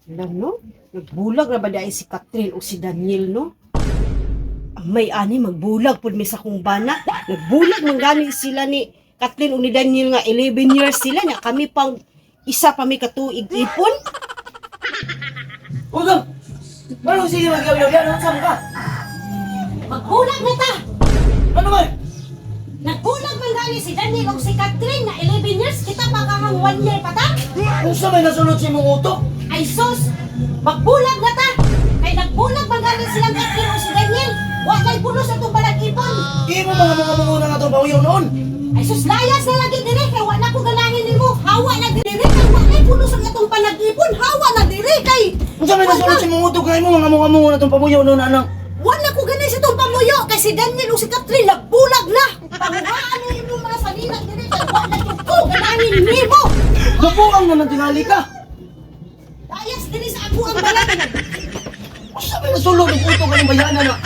Alam no? Nagbulag na ba dahil si Catherine o si Daniel no? Ang may ani magbulag pud mi sa kong bana. Nagbulag man gani sila ni Catherine o ni Daniel nga 11 years sila nya kami pang isa pa mi katuig ipon. Ugang! Ano sige mag-gabi-gabi? Ano saan ka? Magbulag na ta. Ano ba? Nagbulag man gani si Daniel o si Catherine na 11 years kita pa kahang 1 year pa ta. Kung sa may nasunod si mong utok? Ay sus, magbulag na ta. Kay nagbulag man gani silang Catherine o si Daniel. Wa kay puno sa itong balag-ipon. Imo mga muna nga itong pawiyaw noon. Ay sus, layas na lagi dire kay wa na ko ganahin nimo. Hawa na dire kay wa kay puno sa itong balag-ipon. Hawa na dire kay. Kung sa may nasunod si mong utok, kaya mo mga muna nga itong pawiyaw noon, anang. Wa na ko ganin sa itong pamuyo kay si Daniel o si Catherine nagbulag na. Panguhaan mo yung mga salilang dire kay wa na ko ganahin nimo. Mabuang na ng tingali ka. Layas dire sa ako ang balag. Kung sa may nasunod, ang utok ka ng bayanan na.